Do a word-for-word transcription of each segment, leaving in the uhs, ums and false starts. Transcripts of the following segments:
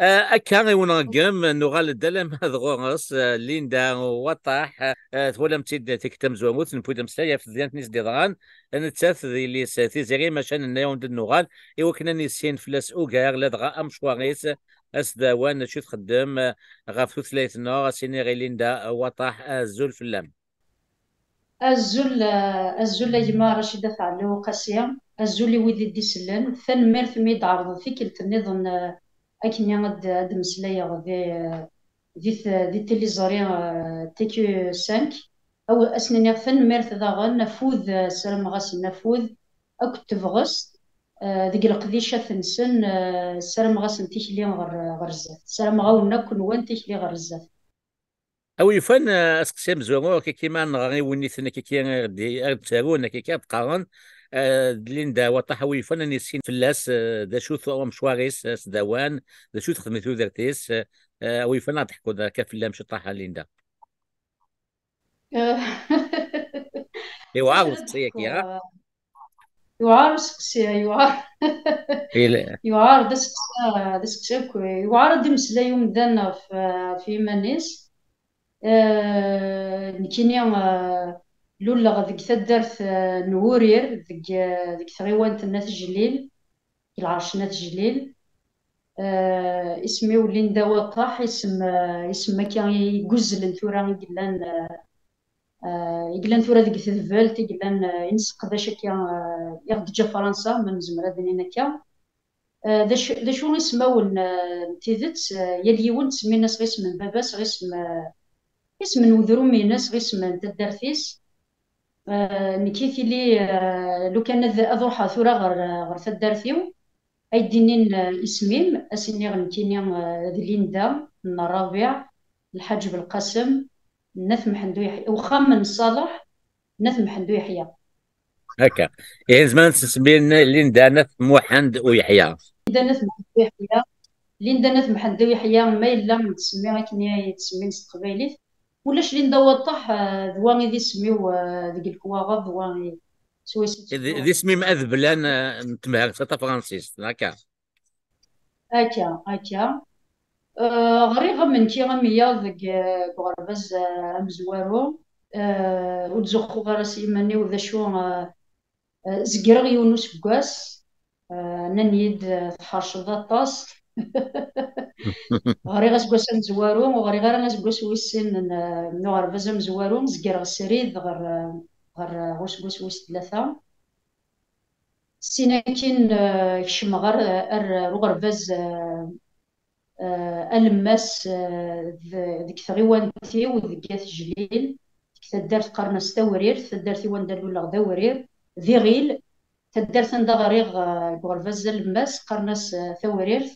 Ah, akka i wen-nṛeggem, nuɣal-d alamma d ɣur-s, ah, Linda Waṭaḥ, ah, twalam-tt-id tikkelt tamezwarut, newwi-d ameslay ɣef tedyanin i s-d-yeḍran, nettat d yelli-s Tiziri, maca nenna-yawen-d ad nuɣal, i wakken ad nissin fell-as ugar, ladɣa amecwar-is asdawan, acu txeddem, ah, ɣef tutlayt-nneɣ, ad s-iniɣ i Linda Waṭaḥ, azul fell-am. Azul, eh, azul a gma Racida Teɛli Uqasi, azul i wid i d-isellen. Tanemmirt mi d-tɛerḍeḍ tikkelt nniḍen, eh, akken ad, ad d-mmeslayeɣ di, di, t- di tiliẓri, eh, T Q cinq. Aw-, ad sen-iniɣ tanemmirt daɣen, afud, eh, ssarameɣ-asen afud akked tebɣest, eh, deg leqdicat-nsen, eh, ssarameɣ-asen tikli ɣer, ɣer zdat. Ssarameɣ-awen akk nwen tikli ɣer zdat. A wi yufan, eh, aseqsi amezwaru, akka kima nɣer i win-iten akka ki ar d-, ar d-ttarun, akka ki ar d-qqaren, eh, d Linda Waṭaḥ, a wi yufan ad nissin fell-as, eh, d acu-t umecwar-is, eh, asdawan, d acu texdem i tudert-is, eh, eh, a wi yufan ad d-teḥkuḍ akka fell-am ciṭṭaḥ, a Linda. Eh, Yewɛer useqsi-agi, ha? Yewɛer useqsi, yewɛer. Yewɛer, d aseqsi, d aseqsi akk. Yewɛer ad d-imeslay umdan ɣef, ɣef yiman-is. Eh, nekkini, eh, luleɣ deg taddart, eh, n Wurir, deg, eh, deg tɣiwant n At Jlil, deg lɛerc n At Jlil. Eh, isem-iw Linda Waṭaḥ, isem, eh, isem akka i, i guzzlen tura, i yellan, eh, eh, i yellan tura deg tedbelt, i yellan, eh, i nesseqdac akka, eh, i ɣ-d-teǧǧa Fransa, ma nezmer ad nini akka. Eh, d acu, d acu ismawen, eh, n tidet, eh, yal yiwen ttsemmin-as ɣ isem n baba-s, ɣ isem, eh, isem n udrum-ines, ɣ isem n taddart-is. Eh, nekk i tili, eh, lukan ad, ad ruḥeɣ tura ɣer, ɣer taddart-iw, ay d-inin, eh, isem-im, ad s-iniɣ nekkini, eh, d Linda n Rabiɛ, Lḥaǧ Belqasem, n At Mḥend Uyeḥya, uxxam n Ṣaleḥ, n At Mḥend Uyeḥya. Akka. Ihi nezmer ad tt-nsemmi Linda n At Muḥend Uyeḥya. Linda n At Mḥend Uyeḥya. Linda n At Mḥend Uyeḥya, ma yella nettsemmi akken i yettsemmin s teqbaylit. Ulac Linda Waṭaḥ, eh, d wa i d isem-iw, eh, deg lekwaɣeḍ, d wa i swayes i d, d isem-im adeblan, eh, n temhersa tafransist, akka? Akka, akka. Eh, ɣriɣ am nekki am wiyaḍ deg, eh, deg uɣerbaz, eh, amezwaru. Eh, ur ttzuxxuɣ ara s yiman-iw d acu, eh, eh, zegreɣ yiwen useggas, eh, nnan-iyi-d, eh, tḥerceḍ aṭas. Ɣriɣ aseggas amezwaru, ur ɣriɣ ara aseggas wis sin n, n uɣerbaz amezwaru, zegreɣ srid ɣer, eh, ɣer, eh, useggas wis tlata. Sin akin, eh, kecmeɣ ar, ar, ar uɣerbaz, eh, eh, alemmas, eh, d-, deg tɣiwant-iw, deg At Jlil, deg taddart qqaren-as Tawrirt, taddart-iw anda luleɣ d Awrir, d Iɣil, taddart anda ɣriɣ, eh, deg uɣerbaz alemmas, qqaren-as, eh, Tawrirt.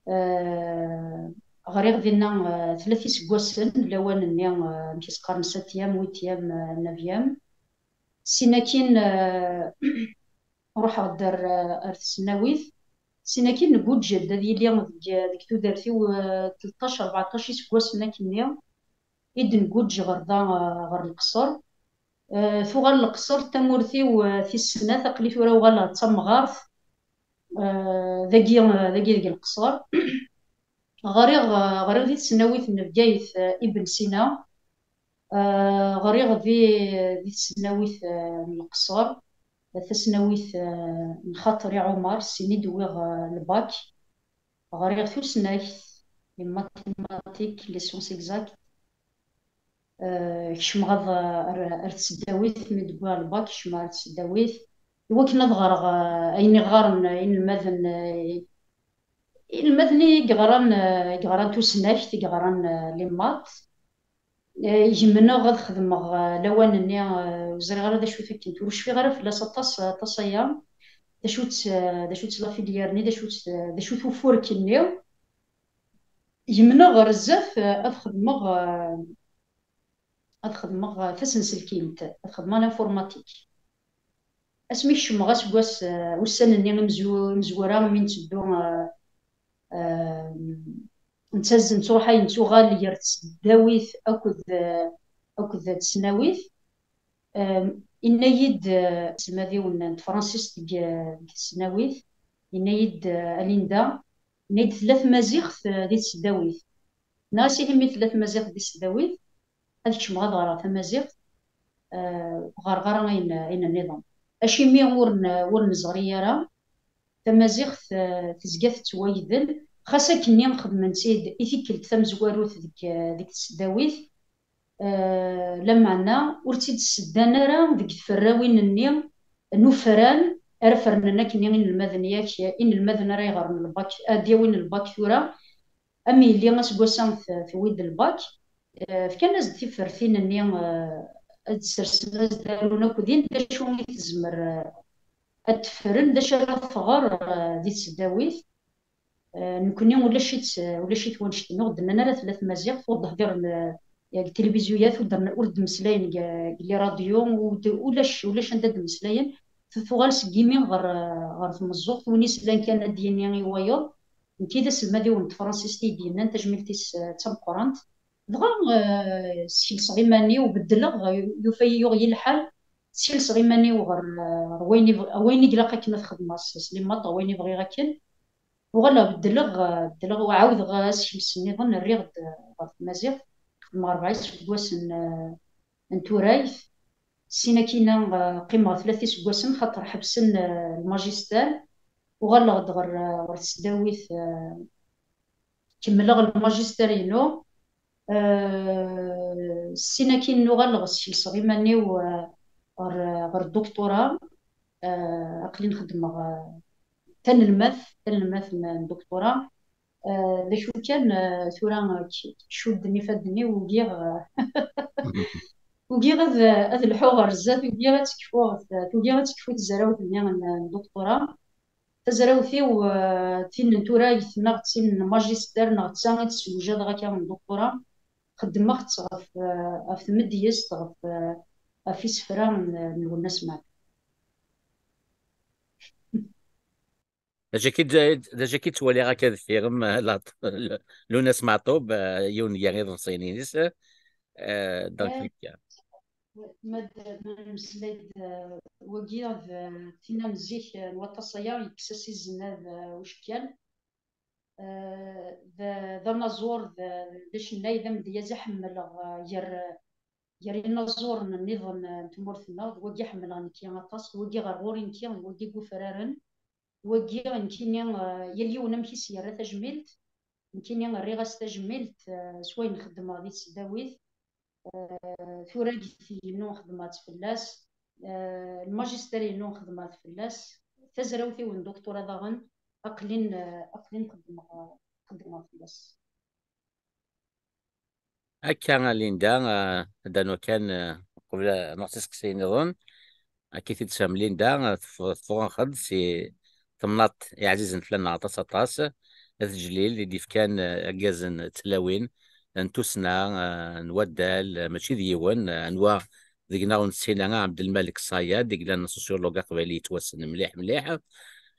Eh, ɣriɣ dinna, eh, tlata iseggasen, lawan-nni, eh, amek i s-qqaren, septième, huitième, eh, neuvième. Sin akin, eh, ruḥeɣ-d ar, ar tesnawit. Sin akin, neguǧǧ-d ad yiliɣ deg, deg tudert-iw, eh, tleṭṭac, rbeɛṭac iseggasen akkenni i d-neguǧǧ ɣer da, eh, ɣer Leqṣer. Eh, tuɣal Leqṣer d tamurt-iw, eh, tis snat, aql-i tura uɣaleɣ d tamɣart, eh, dagi, eh, dagi deg Leqṣer. Ɣriɣ, eh, ɣriɣ di tesnawit n Bgayet, eh, Ibn Sina. Eh, ɣriɣ di, di tesnawit, eh, n Leqṣer, tasnawit, eh, n Xaṭri Ɛumar, sin i d-wwiɣ, eh, lbak. Ɣriɣ tusnakt, les mathématiques, les sciences exactes. Eh, kecmeɣ ad, ar, ar tesdawit, mi d-wwiɣ lbak, kecmeɣ ar tesdawit. Iwakken ad ɣreɣ, eh, ayen i ɣɣaren, eh, inelmaden, eh, inelmaden i yeɣran, eh, i yeɣran tusnakt, i yeɣran, eh, les maths. Eh, gemneɣ ad xedmeɣ, eh, lawan-nni, eh, ur ẓriɣ ara d acu-t akken, ur cfiɣ ara fell-as aṭas, aṭas aya. D acu-tt, eh, d acu-tt la filière-nni, d acu-tt, eh, d acu-t ufurk-nni. Gemneɣ ɣer zdat, eh, ad xedmeɣ, eh, ad xedmeɣ, eh, tasenselkimt, ad xedmeɣ l'informatique. Asmi kecmeɣ aseggas, eh, ussan-nni imezw-, imezwura mi netteddu, eh, eh, nettazz-, nettruḥay nettuɣal gar tesdawit akked, eh, akked tesnawit. Eh, inna-yi-d, eh, aselmad-iw n, n tefransist deg, deg tesnawit, inna-yi-d, eh, a Linda, Nni-d tella tmaziɣt, eh, di tesdawit. Nniɣ-as ihi mi tella tmaziɣt di tesdawit, ad kecmeɣ ad ɣreɣ tamaziɣt, eh, ur ɣreɣ ara ayen, ayen nniḍen. Acimi ur n-, ur neẓri ara? Tamaziɣt, eh, tezga tettwagdel, xas akkenni xedmen-tt-id i tikkelt tamezwarut deg, eh, deg tesdawit, eh, lameɛna ur tt-id-sseddan ara deg tferrawin-nni n ufran ara fernen akkenni inelmaden, yak inelmaden ara iɣren lbak, ad d-yawin lbak tura, am yelli aseggas-a t-, tewwi-d lbak, eh, fkan-as-d tifertin-nni, eh, ad d-sersen, ad d-arun akk din, d acu i tezmer, eh, ad tefren, d acu ara tɣer, eh, di tesdawit. Eh, nekkni ulac-itt, ulac-it wannect-nni, ur d-nnan ara tella tmaziɣt, ur d-hdiren, eh, deg tiliviziyat, ur d-, ur d-mmeslayen deg, deg les radios, ur d-, ulac, ulac anda d-mmeslayen. Tu-, tuɣal seg yimi ɣer, eh, ɣer tmeẓẓuɣt, win yeslan kan ad d-yini i wayeḍ. Nekki d aselmad-iw n tefransist i yi-d-yennan tajmilt-is, eh, d tameqqrant. Dɣa, eh, skelseɣ iman-iw, beddleɣ, eh, yufa-yi yuɣ-iyi lḥal, skelseɣ iman-iw ɣer, eh, ɣer wayen i bɣ-, wayen i ilaq akken ad xedmeɣ s, s les maths, wayen i bɣiɣ akken. Uɣaleɣ beddleɣ, eh, beddleɣ, ɛawdeɣ asekles nniḍen, rriɣ-d, eh, ɣer tmaziɣt. Xedmeɣ rebɛa iseggasen, eh, n turagt. Sin akkin-a, eh, qqimeɣ tlata iseggasen, xaṭer ḥebsen, eh, lmajister. Uɣaleɣ-d ɣer, eh, ɣer tesdawit, eh, kemmleɣ lmajister-inu. Eh, sin akkin uɣaleɣ skelseɣ iman-iw, eh, ɣer, ɣer dduktura. Eh, aql-in xeddmeɣ, eh, tanelmadt, tanelmadt n, n dduktura. Eh, d acu kan, eh, tura k-, k-, cudden ifadden-iw, ugiɣ, eh, ugiɣ ad, ad lḥuɣ ɣer zdat, ugiɣ ad tekfu, ugiɣ ad tekfu tezrawt-nni n, n dduktura. Tazrawt-iw, eh, tin n turagt neɣ d tin n magister neɣ d ta i d-ssewjadeɣ akka n dduktura, xeddmeɣ-tt ɣef, eh, ɣef tmedyezt, ɣef, eh, ɣef isefra n, n Lwennas Mɛen. D acu akka i d-, d acu akka i ttwaliɣ akka deffir-m, eh, la-, Lwennas Meɛṭub, eh, yiwen gar iḍebsiyen-ines, eh, donc, eh, ma d-, ma nemmeslay-d, eh, wagi d, eh, tin n zik, eh, n waṭas aya, yekkes-as izen ad, eh, ucekkan. Eh, d, d anaẓur, d, d acennay, d amedyaz i ḥemmleɣ, eh, gar, gar inaẓuren nniḍen, eh, n tmurt-nneɣ, d wagi ḥemmleɣ nekki aṭas, d wagi ɣer ɣur-i nekki, d wagi i yufraren, d wagi nekkini, eh, yal yiwen amek i s-yerra tajmilt, nekkini rriɣ-as tajmilt, eh, s wayen xeddmeɣ di tesdawit. Eh, turagt-inu xedmeɣ-tt fell-as, eh, lmajister-inu xedmeɣ-t fell-as, tazrawt-iw n dduktura daɣen, aql-in, eh, aql-in xeddmeɣ, xeddmeɣ fell-as. Akka a Linda, eh, ad d-rnuɣ kan, eh, qbel ad nruḥ s isteqsiyen nniḍen. Akka i t-id-tessam Linda, eh, tef-, teffeɣ-aɣ-d si temnaḍt iɛzizen fell-aneɣ aṭas, aṭas, At Jlil, i d-yefkan, eh, irgazen d tlawin n tussna, eh, n waddal, eh, mačči d yiwen, eh, anwa deg-neɣ ur nessin ara, Ɛebdelmalek Ṣṣayad, i yellan sociologue aqbayli yettwassnen mliḥ, mliḥ.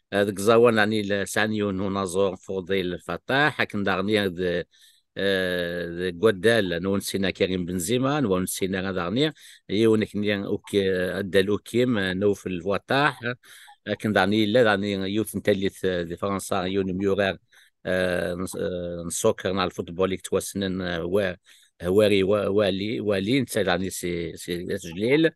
Eh, deg uẓawan, ɛni la-, sɛan yiwen n unaẓur, Fuḍil Faṭaḥ, akken daɣen d, eh, deg waddal, anwa ur nessin ara, Karim Benzima, anwa ur nessin ara daɣen, yiwen akkenni, Uk-, addal Ukim, eh, Nawfel Waṭaḥ, akken daɣen yella daɣen yiwet n tallit, eh, di Fransa, yiwen n umyurar, eh, n, eh, n soccer neɣ lfutbol i yettwassnen, eh, wa-, Hwari Wa-, Wali, Wali, netta daɣen si, si At Jlil.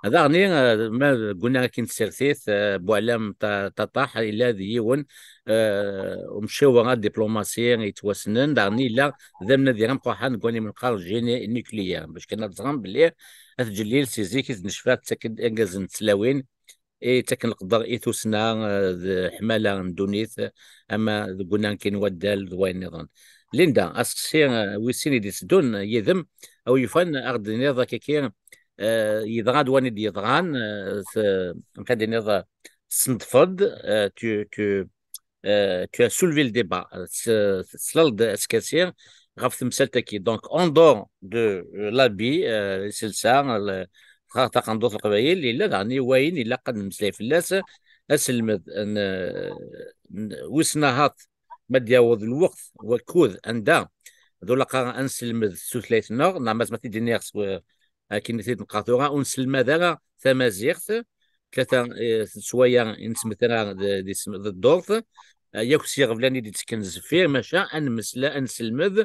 Daɣen, eh, ma guna akin tsertit, eh, Buɛlam Ta-, Taṭaḥ, yella d yiwen, eh, umciwer adiplumasi yettwassnen, daɣen yella d amnadi amqurḥan deg wayen imenqar génie nucléaire, bac kan ad teẓrem belli At Jlil si zik i t-necfa, tettak-d irgazen d tlawin, i yettaken leqder i tussna, eh, d ḥmala n ddunit, ama deg unanki n waddal d wayen nniḍen. Linda, aseqsi, eh, wis sin i d-itteddun yid-m, a wi yufan, ad ɣ-d-tiniḍ akkaki, eh, yeḍra-d wayen i d-yeḍran, eh, t-, amek ad d-tiniḍ, eh, tesmedfeḍ, eh, tu, tu, eh, tu as soulevé le débat, eh, tes-, teslaleḍ askasi ɣef temsalt-agi. Donc, en dehors de, euh, l'habit, euh, iselsa, le-, ta-, taqendurt n Leqbayel, yella daɣen i wayen ilaq ad nemmeslay fell-as, aselmed n, n, wissen ahat ma d-yaweḍ lweqt, wakud, anda d ulaqqa ad nesselmed tutlayt-nneɣ, neɣ ma, ma t-id-iniɣ s, akken i t-id-neqqar tura, ur nesselmad ara tamaziɣt, tlata, eh, s waya i nesmetra d, d isem, d ddurt, eh, yakk s yiɣeblan i d-ittekken zeffir, maca ad nmesla, ad nselmed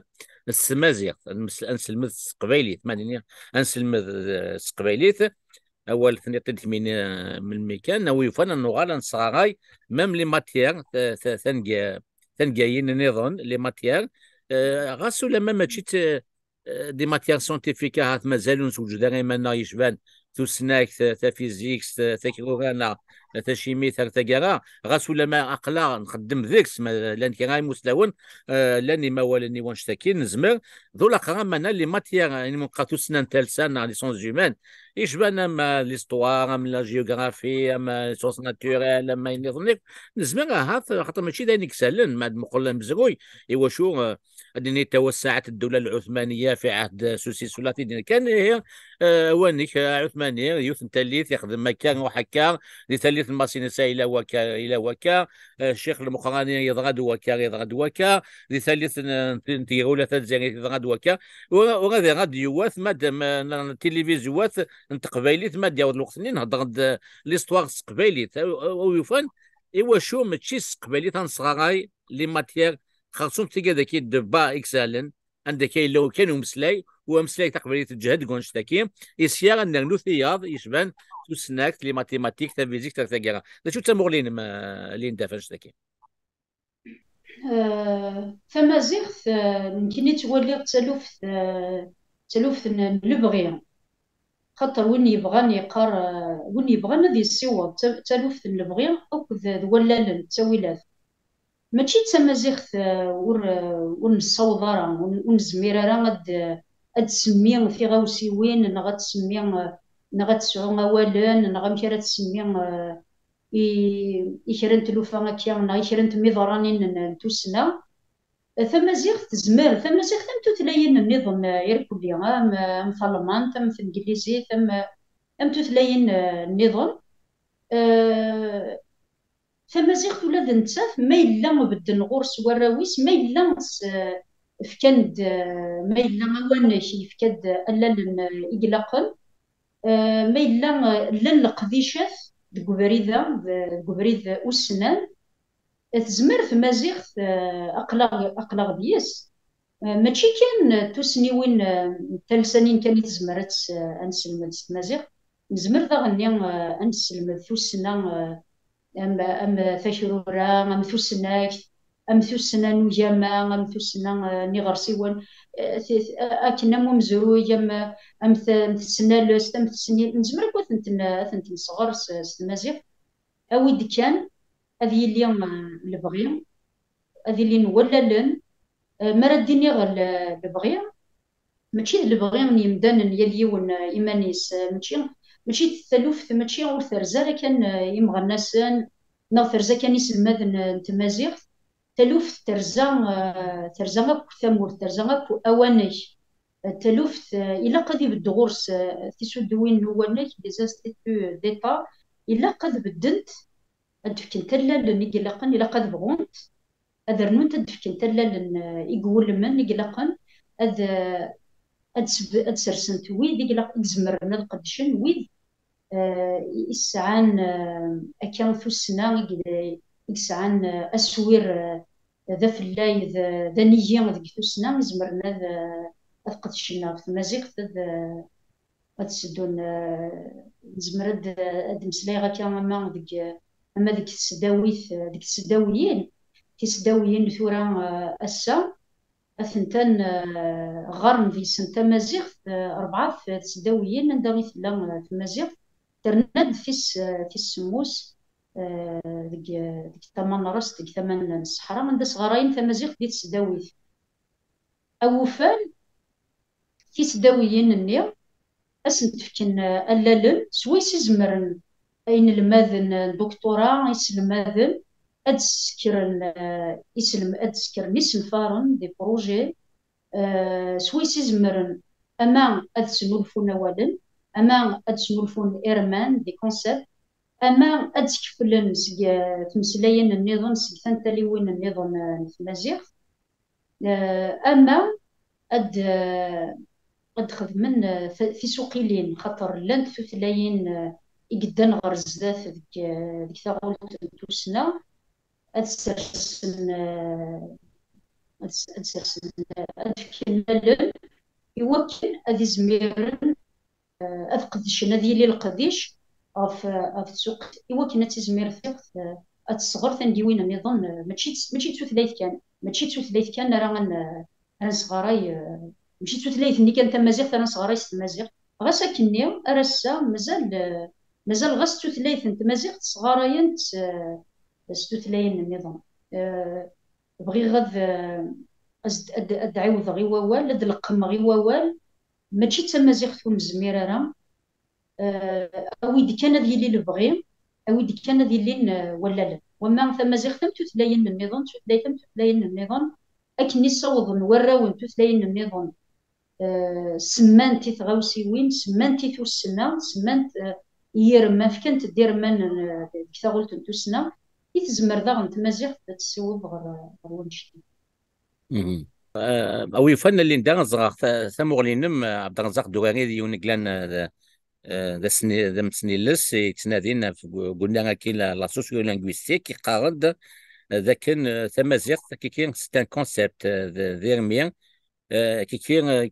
s tmaziɣt, ad nmesla, ad nselmed s teqbaylit, ma nini ad nselmed, eh, s teqbaylit, awal tenniḍ-t-id kemmini, eh, melmi kan, a wi yufan ad nuɣal ad nesɣaray, même les matières, ta-, ta-, tanga-, tangayin nniḍen, les matières, eh, ɣas ulamma mačči d t-, eh, des matières scientifiques ahat mazal ur neswejjed ara iman-nneɣ yecban tusnakt, eh, tafizikt, eh, takrura neɣ, eh, tacimit ar taggara, ɣas ulamma aql-aɣ nxeddem deg-s, ma llan kra imuslawen, eh, llan imawalen i wannect-agi, nezmer, d ulaqra ma nella les matières, eh, i nmuqqa tussna n talsa neɣ les sciences humaines, yecban ama l'histoire, ama la géographie, ama les sciences naturelles, ama ayen nniḍen, nezmer ahat, xaṭer mačči d ayen i isallen, ma d-muqel amezruy, iwacu, eh, ad nini tawassaɛt ddula lɛuthmaniya fi ɛehd Susi Sulatin kan, ihi, eh, awanek, eh, ɛuthmani, yiwet n tallit, ixdem akka, iruḥ akka, di tallit n Masinisa, ila wakka, ila wakka, eh, Ccix Lmeqrani, yeḍra-d wakka, yeḍra-d wakka, di tallit n, n, n Tegrula Tazzayrit, yeḍra-d wakka. Ur, ur ad iɣad yiwat, ma d, ma, n, n tilivizyuwat n teqbaylit, ma d-yaweḍ lweqt-nni, nhedder-d, eh, l'histoire s teqbaylit. Aw, aw, aw yufan, iwacu mačči s teqbaylit ad nesɣaray les matières, xersum tigad-agi de bas i isehlen, anda akka yella kan umeslay, u ameslay taqbaylit teǧhed deg wannect-agi, i sya ad nernu tiyaḍ yecban tusnakt, les mathématiques, tafizikt, ar taggara. D acu d tamuɣli-inem, eh, Linda, f annect-agi? Eh, tamaziɣt, eh, nekkini ttwaliɣ d taluft, eh, d taluft n, n lebɣi. Xaṭer win yebɣan yeqqar, eh, win yebɣan ad yessiweḍ, d ta-, d taluft n lebɣi akked d wallalen, d ttawilat. Mačči d tamaziɣt, eh, ur, eh, ur nessaweḍ ara, ur, ur nezmir ara ad, ad tsemmi tiɣawsiwin, neɣ ad tsemmi, eh, neɣ ad tesɛu awalen, neɣ amek ara tsemmi, eh, i, i kra n tlufa akka, neɣ i kra n tmiḍranin n, n tussna. Eh, tamaziɣt tezmer, tamaziɣt am tutlayin nniḍen, eh, irkelli, am, am talmant, am tenglizit, am, am tutlayin, eh, nniḍen. Eh, tamaziɣt ula d nettat, ma yella bedden ɣur-s warraw-is, ma yella s-, fkan-d, eh, ma yella awanek, yefka-d allalen, eh, i ilaqen, eh, ma yella, eh, llan leqdicat deg ubrid-a, d-, deg ubrid ussnan, eh, tezmer tmaziɣt, eh, aql-aɣ, aql-aɣ deg-s. Eh, mačči kan, eh, tussniwin, eh, talsanin kan i tezmer ad tes-, eh, ad nesselmed s tmaziɣt. Nezmer daɣen-nni, eh, ad nesselmed tussna, eh, am, am takrura, am tusnakt, am tussna n ugama, am tussna, eh, n iɣersiwen, eh, ti-, eh, akken am umezruy, am, am t-, am tesnalest, am tesnil, nezmer akk ad tent-n-, ad tent-nesɣer s, s tmaziɣt. Awi-d kan ad yili, eh, lebɣi, ad ilin wallalen, eh, mi ara d-iniɣ le-, lebɣi, mačči d lebɣi n yemdanen yal yiwen, eh, iman-is, eh, mačči, mačči d taluft, mačči ur terza ara kan, eh, imeɣnasen, neɣ terza kan iselmaden, eh, n tmaziɣt. Taluft terza, eh, terza akk tamurt, terza akk awanek. Eh, taluft, eh, ilaq ad ibedd ɣur-s, eh, tisudduwin n uwanek, les instituts d'État, ilaq ad beddent, ad d-fkent allalen i ilaqen, ilaq ad bɣunt, ad rnunt ad d-fkent allalen, eh, i iwulmen i ilaqen, ad, eh, ad sb-, ad sersent wid i ilaq, i izemren ad qeddcen, wid, eh, i, i sɛan, eh, akka tussna, i, i yesɛan, eh, aswir, eh, d afellay, d, d anigi deg tussna, izemren ad, eh, ad qedcen ɣef tmaziɣt, ad, eh, ad seddun, eh, nezmer ad, ad d-meslayeɣ akka ama deg, ama deg tesdawit, deg tesdawiyin, tisdawiyin tura, eh, ass-a, atentan, eh, ɣɣaren deg-sen tamaziɣt, eh, rebɛa tesdawiyin anda i tella, eh, tmaziɣt, terna-d tis, eh, tis semmus, eh, deg, deg tama n Rast, deg tama n Ṣṣeḥra, anda sɣarayen tamaziɣt di tesdawit. Awufan, tisdawiyin-nni, ad sent-fken, eh, allalen, swayes i zemren inelmaden, eh, n doctorat, iselmaden, ad d-sekren, eh, iselm-, ad d-sekren isenfaren, des projets, eh, swayes i zemren ama ad snulfun awalen, ama ad snulfun irman, des concepts, ama ad skeflen seg, eh, tmeslayin nniḍen, seg tantaliwin nniḍen, eh, n tmaziɣt, eh, ama ad, eh, ad xedmen, eh, t-, tisuqilin, xaṭer llant tutlayin, eh, i yeddan ɣer zdat deg, eh, deg taɣult n tussna. ad sersen, eh, ad s-, ad sersen, eh, ad fken allen i wakken ad izmiren, eh, ad qedcen, ad yili leqdic ɣef, eh, ɣef tsuqt, i wakken ad tizmir tiɣt, eh, ad tesɣer tangiwin nniḍen, eh, mačči d, mačči d tutlayt kan, mačči d tutlayt kan ara n-, ara nesɣaray, eh, mačči d tutlayt-nni kan tamaziɣt ara nesɣaray s tmaziɣt. Ɣas akkenni, ar ass-a, mazal, eh, mazal ɣas d tutlayt n tmaziɣt sɣarayen-tt, eh, s tutlayin nniḍen. Eh, bɣiɣ ad, eh, ad, ad, ad ɛiwdeɣ i wawal, ad leqqmeɣ i wawal, mačči d tamaziɣt ur nezmir ara, eh, awi-d kan ad yili lebɣi, awi-d kan ad ilin, eh, wallalen. Wama tamaziɣt am tutlayin nniḍen, tutlayt am tutlayin nniḍen, akken i ssawḍen warraw n tutlayin nniḍen, eh, semmant i tɣawsiwin, semmant i tussna, semmant, eh, i yiremman, fkant-d iremmanen, eh, deg taɣult n tussna, i tezmer daɣen tmaziɣt ad tessiweḍ ɣer, ɣer wannect-nni. Mhm. Eh, a wi yufan a Linda, ẓreɣ ta-, tamuɣli-nnem, eh, Ɛebderrezzaq Durari d yiwen i yellan, eh, d, eh, d asni-, d amesniles yettnadin ɣef gu-, gunna-agi la, la sociolinguistique, yeqqar-d, eh, d akken, eh, tamaziɣt, kiki, c'est un concept, eh, d, d irmi, eh, kiki, eh,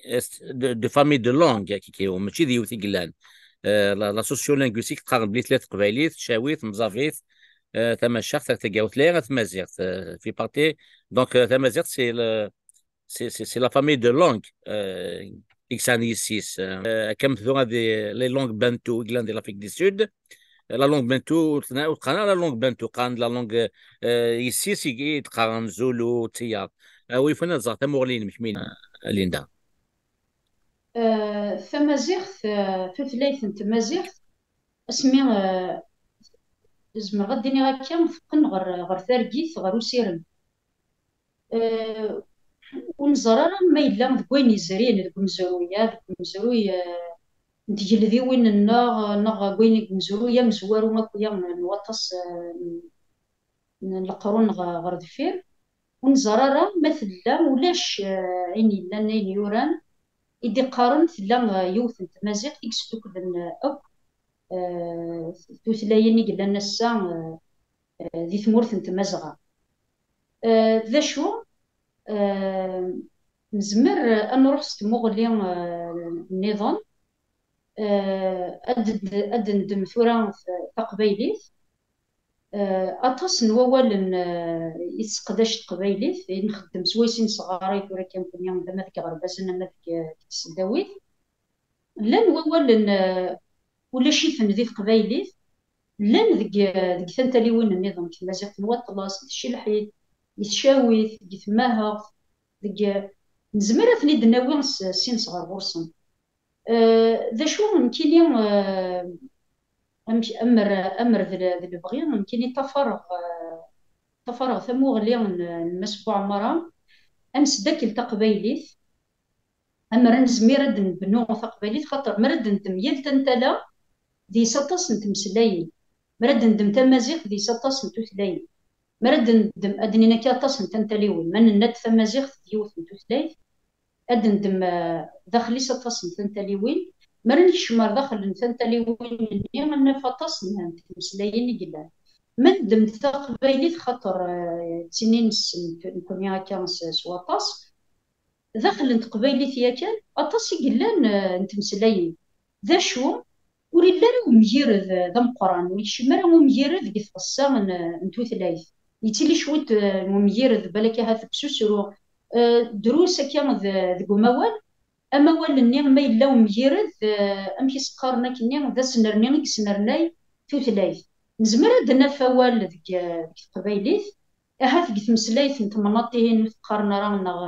est de, de famille de langue, kiki, u mačči d yiwet i yellan. Eh, la, la sociolinguistique qqaren belli tella teqbaylit, tcawit, tmẓabit, eh, tamacaxt, taggawt, la tmaziɣt, eh, fait partie. Donc, eh, tamaziɣt, c'est le, c'est, c'est, c'est la famille de langue, eh, i yesɛan yessi-s. Eh, akka am tura di les langues bantou i yellan di l'Afrique du Sud. La langue bantou, ur tna-, ur qqaren ara la langue bantou, qqaren la langue, eh, yessi-s i, i d-qqaren zulu, tiyaḍ. Eh, a wi yufan ad ẓreɣ tamuɣli-nnem, kemmini, a Linda. Eh, tamaziɣt, eh, tutlayt n tmaziɣt, asmi, eh, zemreɣ ad d-iniɣ akka, teqqen ɣer, ɣer targit, ɣer usirem. Eh, ur nẓerr ara ma yella deg wayen yezrin deg umezruy-a, deg umezruy, eh, n tgeldiwin-nneɣ, neɣ deg wayen, deg umezruy amezwaru akk-ya n, n waṭas, eh, n, n leqrun ɣer, ɣer deffir. Ur nẓerr ara ma tella ulac, eh, ayen yellan, ayen yuran, i d-iqqaren tella, eh, yiwet n tmaziɣt i yesduklen, eh, akk, eh, tutlayin i yellan ass-a, eh, eh, di tmurt n Tmazɣa. Eh, d acu, eh, nezmer, eh, ad nruḥ s tmuɣli, eh, nniḍen, eh, ad d-, ad d-neddem tura t-, taqbaylit. Eh, aṭas n wawalen, eh, i tesseqdac teqbaylit, i nxeddem swayes i nesɣaray tura kan, kuni ama deg iɣerbazen ama deg, deg tesdawit. Llan wawalen, eh, ulac-iten di teqbaylit, llan deg, deg tantaliwin nniḍen, deg tmaziɣt n waṭlas, deg tcelḥit, deg tcawit, deg tmaheɣt, deg, nezmer ad ten-id-nawi s, sin sɣer ɣur-sen. Eh, d acu, nekkini, eh, amek, amer, amer d le-, d lebɣi, nekkini ṭafareɣ, eh, ṭafareɣ tamuɣli n, n Mass Buɛmara, ad nesdakel taqbaylit, amer ad nezmir ad nebnu taqbaylit, xaṭer mi ara d-neddem yal tantala, deg-s aṭas n tmeslayin. Mi ara d-neddem tamaziɣt, deg-s aṭas n tutlayin. Mi ara d-neddem, ad d-nini akka, aṭas n tantaliwin. Ma nenna-d tamaziɣt d yiwet n tutlayt, ad d-neddem, eh, daxel-is aṭas n tantaliwin. Mi ara nekcem ar daxel n tantaliwin-nni, ad naf aṭas n, n tmeslayin i yellan. Ma neddem taqbaylit, xaṭer, eh, d tin i nessen nekkni akka s, s waṭas, daxel n teqbaylit yakan, aṭas i yellan, eh, n tmeslayin. D acu, ur illi ara umgired, eh, d ameqqran, ur yekcim ara umgired deg tɣessa n, n tutlayt. Yettili cwiṭ, eh, n umgired, balak ahat deg ususru, eh, drus akka d-, deg umawal. Amawal-nni, ma yella umgired, eh, amek i s-qqaren akkenni, d asnerni i yesnernay tutlayt. Nezmer ad d-naf awal deg, deg teqbaylit, ahat deg tmeslayt n temnaḍt ihin ur t-qqaren ara, neɣ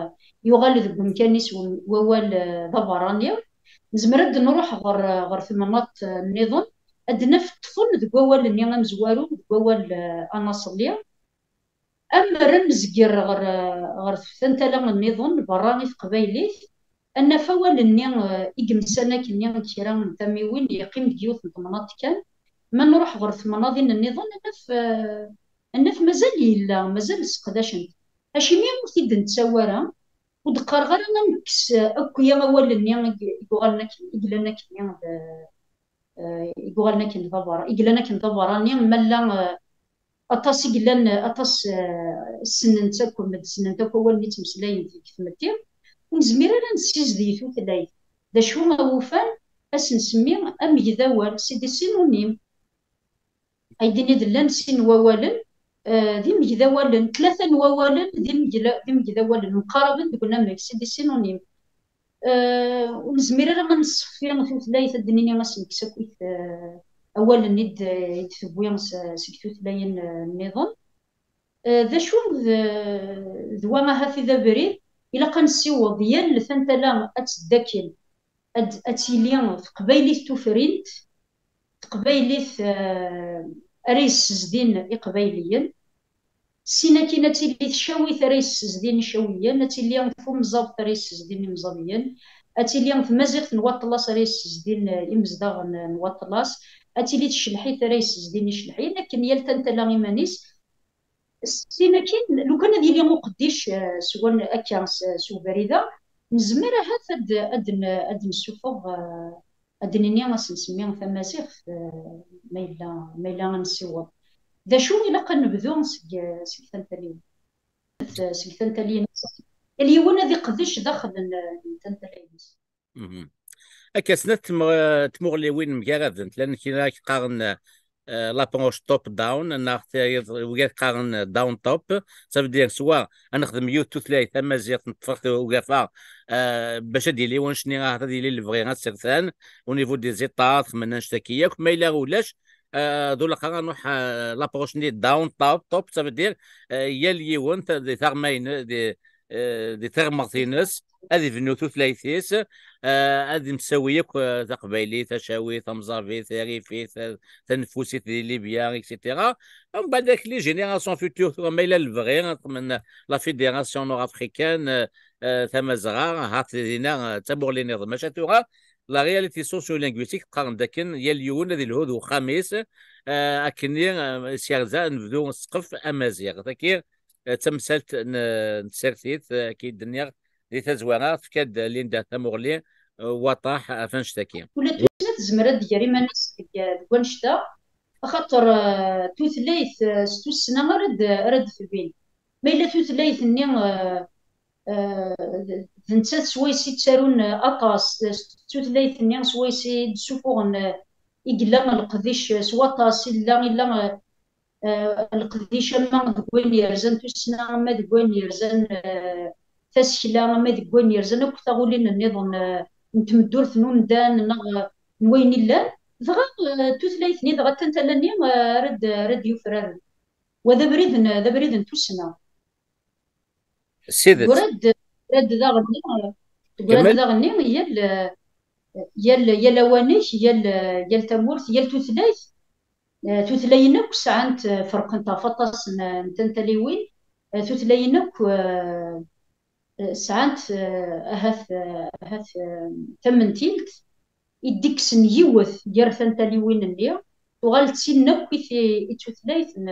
yuɣal deg umkan-is w-, wawal, eh, d aberrani. Nezmer ad d-nruḥ ɣer, ɣer temnaḍt, eh, nniḍen, ad d-naf ṭṭfen deg wawal-nni amezwaru, deg wawal, eh, anaṣli. Amer ad nezger ɣer, ɣer tantala nniḍen, berra i teqbaylit, ad naf awal-nni, eh, i yemsan akkenni deg kra n tamiwin, yeqqim deg yiwet n temnaḍt kan. Ma nruḥ ɣer temnaḍin nniḍen, ad naf, eh, ad naf mazal yella, mazal sseqdacen-t. Acimi ur t-id-nettawi ara? Ur d-qqareɣ ara ad nekkes, eh, akk ya awal-nni i, i yuɣalen akken, i yellan akkenni d, eh, i yuɣalen akken d aberra-, i yellan akken d aberrani, ma llan, eh, aṭas i yellan, aṭas, eh, ssnen-tt akk, medden ssnen-t akk, awalen i ttmeslayen deg tmetti. Ur nezmir ara ad nessizdig tutlayt. D acu awufan? Ad s-nsemmi amegdawal, c'est des synonymes. Ay d-ini d llan sin wawalen, eh, d imegdawalen, tlata n wawalen d imegla-, d imegdawalen, mqaraben deg unamek, c'est des synonymes. Eh, ur nezmir ara ad nessexfi tutlayt, ad d-nini ad s-nekkes akkit, eh, awalen i d-, i d-tewwi s-, seg tutlayin, eh, nniḍen. Eh, d acu d, d wa ahat i d abrid, ilaq ad nessiweḍ yal tantala ad teddakel, ad, ad tili teqbaylit tufrint, teqbaylit, eh, ara yessezdin iqbayliyen. Sin akin ad tili tcawit ara yessezdin icawiyen, ad tili tumẓabt ara yessezdin imẓabiyen, ad tili tmaziɣt n waṭlas ara yessezdin, eh, imezdaɣen n waṭlas, ad tili tcelḥit ara yessezdin icelḥiyen, akken yal tantala iman-is. Sin akin, lukan ad yili uqeddic, eh, s wan-, akka s, s ubrid-a, nezmer ahat ad, ad n-, ad d-nessuffeɣ, eh, ad d-nini ad s-nsemmi tamaziɣt, eh, ma yella, ma yella ad nessiweḍ. D acu ilaq ad nebdu seg, seg tantaliwin? Seg tantaliyin. Yal yiwen ad iqdec daxel n, n tantala-ines. Mhm. Akka, snat tm-, tmuɣliwin mgaradent, llan kra i qqaren, eh, l'approche top-down, neɣ tayeḍ, wigad qqaren, eh, down-top, ça veut dire soit ad nexdem yiwet tutlayt tamaziɣt, neṭṭef-aɣ ugafa, eh, bac ad yili wanect-nni ahat ad yili lebɣi ad sertan, au niveau des États, xemmen annect-agi yakk, ma yella ulac, eh, d ulaqar ad nruḥ, eh, l'approche-nni down-top, top, ça veut dire, eh, yal yiwen ta-, di taɣmayen, di, eh, di tiɣmert-ines, ad ibnu tutlayt-is, eh, ad imsawi akk, eh, taqbaylit, tacawit, tamẓabit, tarifit, eh, taneffusit di Libya, et cetera. Umbeɛd, ak les générations futures, tura ma yella lebɣi, ad xedmen la fédération nord-africaine, eh, eh, tamazɣa, ahat dinna, eh, d tamuɣli nniḍen. Maca tura, la réalité socio-linguistique, qqaren-d akken yal yiwen ad ilhu d uxxam-is, eh, akkenni, eh, s yerza ad nebdu ssqef amaziɣ. Tagi, eh, d tamsalt n, n tsertit, eh, akka i d-nniɣ di tazwara, tefka-d Linda tamuɣli, eh, waṭaḥ ɣef annect-agi. Ula d tussna tezmer ad d-tger iman-is deg, deg wannect-a, axaṭer, eh, tutlayt, eh, s tussna ara d-, ara d-tbin. Ma yella tutlayt-nni, eh, eh, d, d nettat swayes i ttarun, eh, aṭas, eh, s tutlayt-nni swayes i d-ssufuɣen, eh, i yella leqdic, eh, s waṭas, illa, illa, eh, eh, leqdic ama deg wayen yerzan tussna, ama deg wayen yerzan, eh, tasekla, ama deg wayen yerzan akk taɣulin nniḍen, eh, n tmeddurt n umdan neɣ, eh, n wayen illan. Dɣa, eh, tutlayt-nni, dɣa tantala-nni, eh, ara d-, ara d-yufraren. Wa d abrid n, d abrid n tussna. S tidet. Teggra-d, teggra-d daɣen, teggra-d daɣen yal, yal, yal awanek, yal, yal tamurt, yal tutlayt. Eh, tutlayin akk sɛant, eh, ferqent ɣef waṭas n, n tantaliwin. Eh, tutlayin akk, eh, eh, sɛant, eh, ahat, eh, ahat, eh, tamentilt i d-ikksen yiwet gar tantaliwin-nni, tuɣal d tin akk i ti-, i d tutlayt n,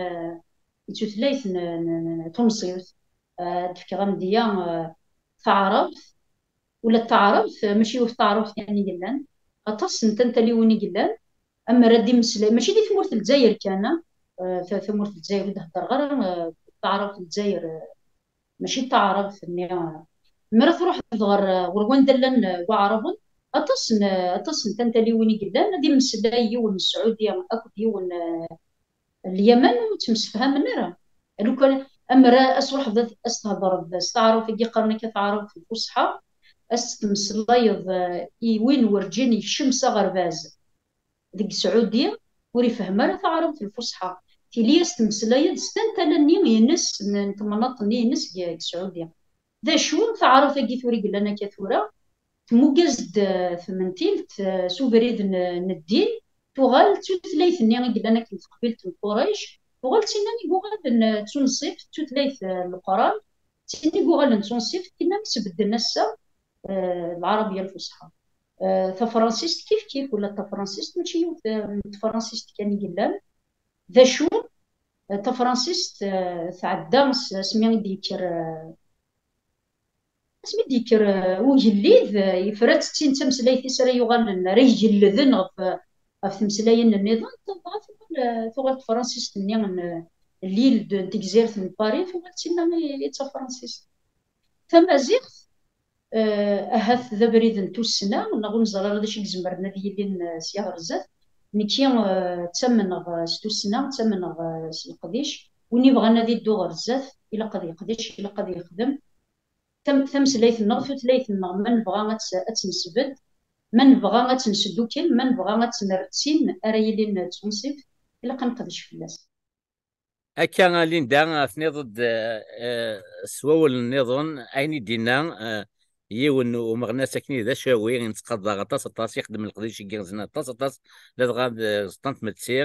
i d tutlayt n, n, n, n tunṣibt. Eh, ad d-fkeɣ amedya, eh, taɛrabt, ula d taɛrabt, eh, mačči yiwet taɛrabt kan i yellan, aṭas n tantaliwin i yellan, amer ad d-imeslay, mačči di tmurt n Lezzayer kan, eh, ta-, tamurt n Lezzayer ur d-heddreɣ ara, eh, taɛrabt n Lezzayer, eh, mačči d taɛrabt-nni. Mi ara truḥeḍ ɣer, ɣer wanda llan, eh, Waɛraben, aṭas n, aṭas n tantaliwin i yellan, ad immeslay yiwen n Sɛudi akked yiwen, eh, n Lyaman, ur ttemsefhamen ara. Lukan, amer a, ad truḥeḍ ad, ad s-thedreḍ s taɛrabt i qqaren akka taɛrabt lfusḥa, ad s-temmeslayeḍ, eh, i win werǧin yekcem s aɣerbaz deg Sɛudi, ur ifehhem ara taɛrabt lfusḥa. Tili-as temmeslay-d s tantala-nni ines, n, n temnaḍt-nni ines deg, deg Sɛudi. D acu taɛrabt-agi tura i yellan akka tura? Tmugaz-d, eh, tmentilt, eh, s ubrid n, n ddin, tuɣal d tutlayt-nni i yellan akken teqbilt n Qurayc, tuɣal d tinna i yuɣalen, eh, d tunṣibt, d tutlayt, eh, n Leqran, d tinna i yuɣalen d tunṣibt, tinna i sbedden ass-a, eh, Lɛarabiya lfusḥa. Eh, tafransist kif kif, ula d tafransist mačči yiwet, eh, n tefransist kan i yellan. D acu? Eh, tafransist, eh, tɛedda s-, asmi i d-yekker, eh, asmi i d-yekker, eh, ugellid, eh, yefra-tt d tin d tameslayt-is ara yuɣalen, ara igelden ɣef, ɣef tmeslayin nniḍen, dɣa tuɣal, eh, tuɣal tefransist-nni n, l'île de, n tegzirt n Paris, tuɣal d tinna i, i d tafransist. Tamaziɣt, eh, ahat d abrid n tussna, neɣ ur neẓri ara d acu i izemren ad yilin, eh, sya ɣer zdat. Nekki, eh, ttamneɣ, eh, s tussna, ttamneɣ, eh, s leqdic. Win ibɣan ad iddu ɣer zdat, ilaq ad yeqdec, ilaq ad yexdem. Tam-, tameslayt-nneɣ, tutlayt-nneɣ, ma nebɣa ad tt-, ad tt-nesbedd, ma nebɣa ad tt-nesdukkel, ma nebɣa ad tt-nerr d tin ara yilin d tunṣibt, ilaq ad neqdec fell-as. Akka, a Linda, tenniḍ-d, eh, eh, s wawal nniḍen, ayen i d-yenna, eh, yiwen n umeɣnas akken d acawi, i nettqadar aṭas, aṭas, ixdem leqdic igerrzen aṭas, aṭas, ladɣa d, eh, ẓeṭṭa n tmetti,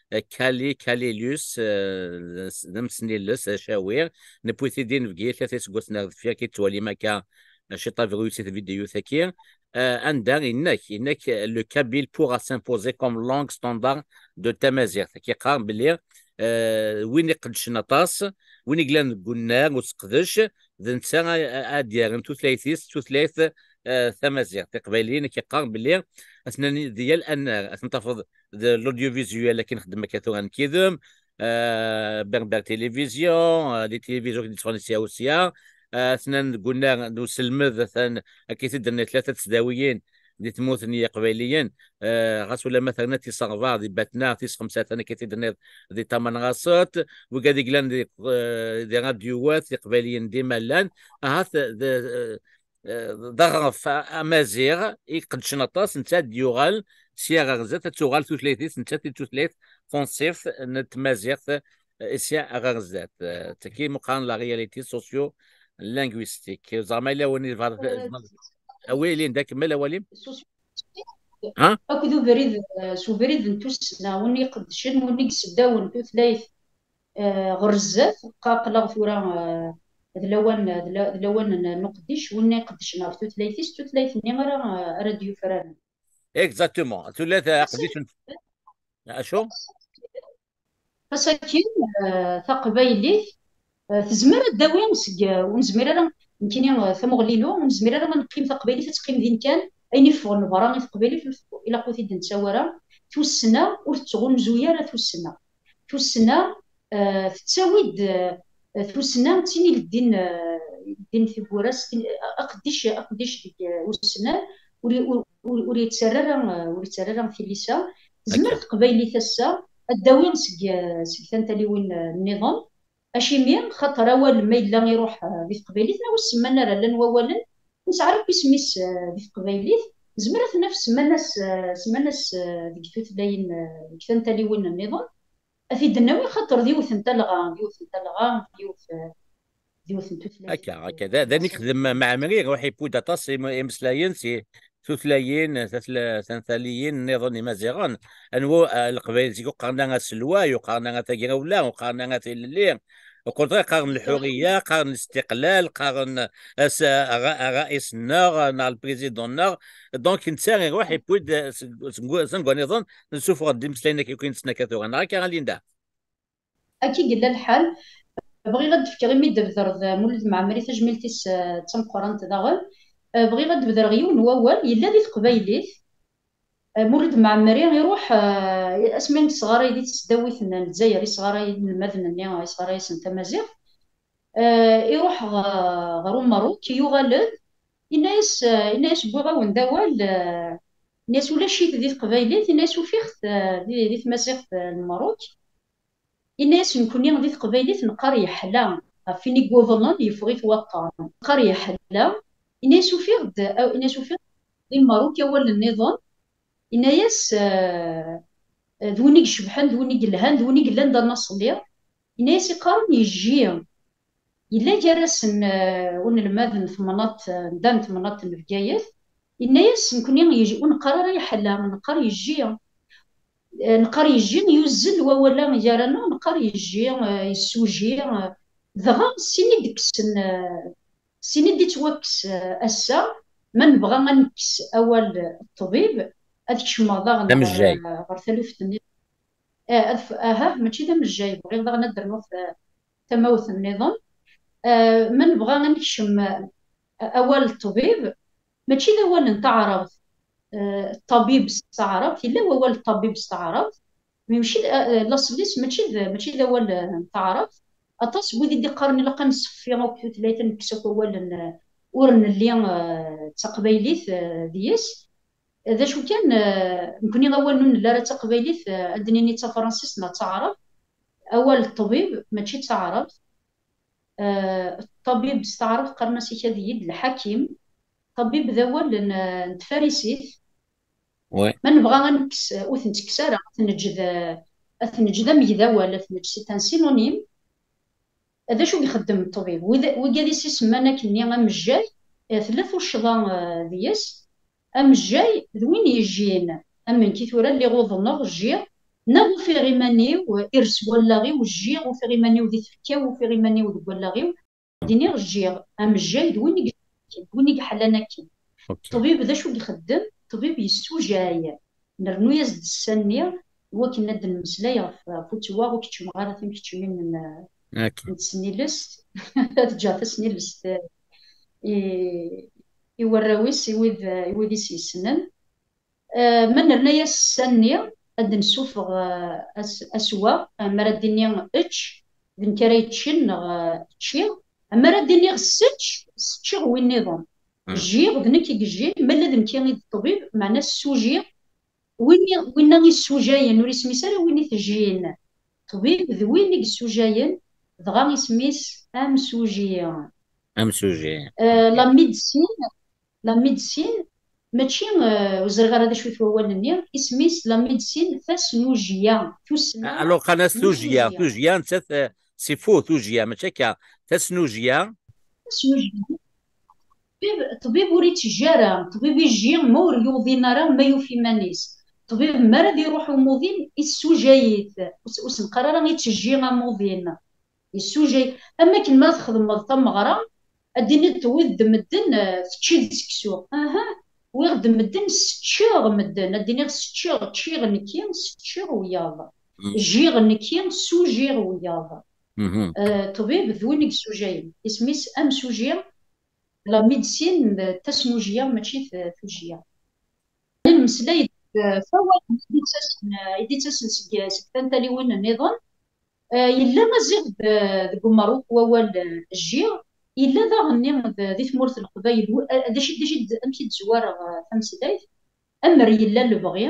eh, Kali, Kalilus, eh, d, d amesniles acawi, newwi-t-id i Bgayet tlata iseggasen ar deffir, ki tettwalim akka, eh, ciṭ abrid si tvidyut-agi, eh, anda inna-k, inna-k, eh, le kabyle pourra s'imposer comme langue standard de tamaziɣt. Ki qqar belli, eh, win iqeddcen aṭas, win i yellan deg unnar useqdec, d netta a, a, ad d-yerren tutlayt-is, tutlayt, eh, tamaziɣt. Iqbayliyen ki qqaren belli atnan di yal annar, ad ten-tafeḍ de l'audiovisuel akken xeddem akka tura nekk yid-m, eh, Berbère Télévision, eh, les télévisions qui sont ici aussi, eh, atnan deg unnar n uselmed, atan akka i t-id-tenniḍ tlata tesdawiyin di tmurt n Yiqbayliyen, eh, ɣas ulamma terna tis ṛebɛa di Batna, tis xemsa atan akka i t-id-tenniḍ di Tamanɣaṣert, wigad i yellan di, eh, di radyuwat Iqbayliyen dima llan, ahat d, eh, eh, d aɣref a-, amaziɣ i iqeddcen aṭas, netta ad d-yuɣal sya ɣer zdat, ad tuɣal tutlayt-is, nettat i d tutlayt tunṣibt n tmaziɣt, eh, sya ɣer zdat. Eh, d tagi i qqaren la réalité socio-linguistique. Ẓer ma yella win i yebɣa, eh, awi, Linda, kemmel awal-im. Socio-, ha? Akked ubrid, eh, s ubrid n tussna, win iqeddcen, win i iseddawen tutlayt, eh, ɣer zdat, qa-, aql-aɣ tura, eh, d lawan, d la-, d lawan n, n uqeddic, win iqeddcen ɣef tutlayt-is, tutlayt-nni ara, eh, ara d-yufraren. Exactement. Tutlayt, eh, aqeddic n, acu? Asakin, eh, taqbaylit, eh, tezmer ad d-tawi seg, eh, ur nezmir ara, nekkini, eh, tamuɣli-inu, ur nezmir ara ad neqqim taqbaylit ad teqqim din kan, ayen iffɣen berra i teqbaylit, ilaq ur t-id-nettawi ara. Tussna ur tettɣunzu ara tussna. Tussna, eh, tettawi-d, eh, tussna d tin ileddin, eh, ileddin tiwwura, s tin, aqeddic, aqeddic deg, eh, ussnan, ur, ur, ur, ur yettarra ara, eh, ur yettarra ara tilisa. Tezmer teqbaylit ass-a ad d-tawi seg, eh, seg tantaliwin, eh, nniḍen. Acimi? Xaṭer awal ma yella iruḥ, eh, di teqbaylit, neɣ ur semman ara, llan wawalen, nesɛa akk isem-is, eh, di teqbaylit, nezmer ad t-naf semman-as, eh, semman-as, eh, deg tutlayin, eh, deg tantaliwin nniḍen, ad t-id-nawi, xaṭer d yiwet n talɣa, d yiwet n talɣa, d yiwet, eh, d yiwet n tutlayt. Akka, akka. Da, da nekk d Maɛmri, ruḥ ipudd aṭas im-, imeslayen si tutlayin, tatla-, tantaliyin nniḍen imaziɣen. Anwa, eh, leqbayel zik ur qqaren ara aselway, ur qqaren ara tagrawla, ur qqaren ara tilelli. Au contraire, qqaren lḥuriya, qqaren listiqlal, qqaren as-, ara-, ṛṛayes-nneɣ, neɣ lprésident-nneɣ. Donc, netta iruḥ, iwwi-d, eh, seg, seg, seg waniḍen, nessufeɣ-d imeslayen akka i nettnaka tura. Neɣ akka, a Linda? Akka i yella lḥal. Bɣiɣ ad d-fkeɣ, imi d-tebder d Mulud Mɛemmri tajmilt-is, eh, d tameqqrant daɣen. Eh, bɣiɣ ad d-bedreɣ yiwen n wawal yella di teqbaylit. Eh, Mulud Mɛemmri iruḥ, eh, asmi i yesɣaray di tesdawit n Lezzayer, yesɣaray inelmaden-nni, yesɣaray-asen tamaziɣt. Eh, iruḥ ɣ-, ɣer Umerruk, yuɣal-d, yenna-yas, eh, yenna-yas: "Wwiɣ-awen-d awal", eh, yenna-yas: "Ulac-it di teqbaylit", yenna-yas: "Ufiɣ-t, eh, di, di tmaziɣt, eh, n Merruk." Yenna-yas: "Nekkni di teqbaylit neqqar yeḥla, ɣef win i yuḍnen yeffeɣ-it waṭṭan. Neqqar yeḥla." Yenna-yas: "Ufiɣ-d, aw-", yenna-yas: "Ufiɣ-d di Merruk awal nniḍen." Yenna-yas, eh, d win i icebḥen, d win i yelhan, d win i yellan d anaṣli. Yenna-yas: "Iqqaren yejji." Yella gar-asen, eh, unelmad n temnaḍt, eh, anda n temnaḍt n Bgayet. Yenna-yas: "Nekkni yej-, ur neqqar ara yeḥla, neqqar yejji." Eh, neqqar yejji, yuzzel wawal-a gar-aneɣ, neqqar yejji, eh, yessuji, eh, dɣa sin i d-kksen, eh, sin i d-ittwakkes, eh, ass-a, ma nebɣa ad nekkes awal, eh, ṭṭbib, ad kecmeɣ daɣen ɣer, eh, ɣer taluft-nni. Eh, ad f-, aha, mačči d amejjay, bɣiɣ daɣen ad d-rnuɣ ta-, tamawt nniḍen. Eh, ma nebɣa ad nekcem, eh, awal ṭṭbib, mačči d awal n taɛrabt, eh, ṭṭabib s taɛrabt, yella wawal ṭṭabib s taɛrabt, Mi mačči d, eh, laṣel-is mačči d, mačči d awal, eh, n taɛrabt. Aṭas n wid i d-iqqaren ilaq ad nseffi akk tutlayt, ad nekkes akk awalen, eh, ur nelli, eh, d taqbaylit, eh, deg-s. D acu kan, eh, nekkni awal ur nelli ara d taqbaylit, eh, ad d-nini d tafransist neɣ d taɛrabt. Awal ṭṭbib mačči d taɛrabt. Eh, ṭṭabib s taɛrabt qqaren-as ikad-iyi-d lḥakim. Ṭṭabib d awal n, n tfarisit. Ouais. Ma nebɣa ad nekkes, ur t-nettekkes ara, ad t-neǧǧ d, ad t-neǧǧ d amegdawal, ad t-neǧǧ c'est un synonyme. D acu i ixeddem ṭṭbib? Wid, wigad i s-isemman akkenni amejjay, eh, tella tuccḍa, eh, deg-s. Amejjay d win yejjin, am nekk i tura lliɣ uḍneɣ, jjiɣ, neɣ ufiɣ iman-iw, eh, ires wallaɣ-iw, jjiɣ, ufiɣ iman-iw di tfekka-w, ufiɣ iman-iw deg wallaɣ-iw, d-iniɣ jjiɣ. Amejjay d win i yejjin, d win i yeḥlan akken. Ok. Ṭṭbib d acu i ixeddem? Ṭṭbib yessujay, nernu-yas-d ssanni, iwakken ad d-nemmeslay ɣef, ɣef uttewwa, ur keččmeɣ ara timkeččmin n, Ok. n tesnilest, ad ǧǧeɣ tasnilest, eh, i, i warraw-is, i wid, i wid i s-yessnen. Eh, ma nerna-yas ssanni, ad d-nessufeɣ, eh, as-, aswaɣ, eh, mi ara d-tini ečč, d nekk ara yeččen, neɣ, eh, ččiɣ. Mi ara d-iniɣ ssečč, sseččiɣ win niḍen. Mm. Jjiɣ, d nekk i yejjin, ma lla d nekki i d ṭṭbib, meɛna ssujiɣ. Win i, winna issujayen, ur isem-is ara win i tejjin. Ṭṭbib d win i yessujayen, dɣa isem-is amsuji. Amsuji. Eh, la médecine, la médecine, mačči, eh, ur ẓriɣ ara d acu-t wawal-nni, isem-is la médecine, tasnujya, tussna. Alors, qqaren-as tujya, Nujya. Tujya, nettat, eh, c'est faux, tujya, mačči akka, tasnujya. Tasnujya. Ṭṭbib, ṭṭbib ur ittejji ara, ṭṭbib ijji ma ur yuḍin ara, ma yuf iman-is. Ṭṭbib mi ara d-iruḥ umuḍin, issujay-it. Ur s-, ur s-neqqar ara ittejji amuḍin. Yessujay, am akken ma txedmeḍ tameɣra, ad d-tiniḍ tewwiḍ-d medden, eh, teččiḍ seksu. Aha, wwiɣ-d medden, seččiɣ medden. Ad d-iniɣ seččiɣ, ččiɣ nekki, seččiɣ wiyaḍ. Mm. Jjiɣ nekki, sujiɣ wiyaḍ. Mhm. Eh, ṭṭbib d win i yessujayen. Isem-is amsuji, la médecine, d tasnujya, mačči t-, tujya. Nemmeslay-d, eh, f awal i d-ittasen, eh, i d-ittasen seg, seg tantaliwin nniḍen. Eh, yella Maziɣ d-, deg Umeṛṛuk wawal, eh, jjiɣ, yella daɣen-nni d-, di tmurt n Leqbayel, w-, eh, d acu, d acu, d-, amek i d-zwareɣ, eh, tameslayt? Amer yella lebɣi,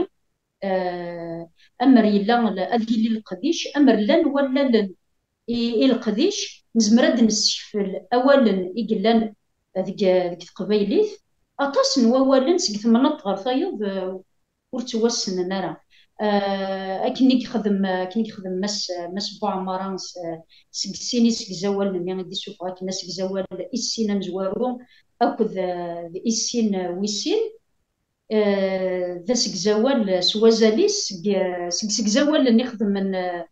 eh, amer yella l-, ad yili leqdic, amer llan wallalen i, i leqdic, nezmer ad d-nessekfel awalen i yellan deg, deg teqbaylit. Aṭas n wawalen seg temnaḍt ɣer tayeḍ, eh, ur ttwassnen ara. Eh, akken i yexdem, akken i yexdem Mass, Mass Buɛmara s-, seg sin isegzawalen-nni i d-issufeɣ akken asegzawal issin amezwaru akked, eh, d issin wis sin. Eh, d asegzawal s wazal-is seg, seg isegzawalen i xedmen, eh,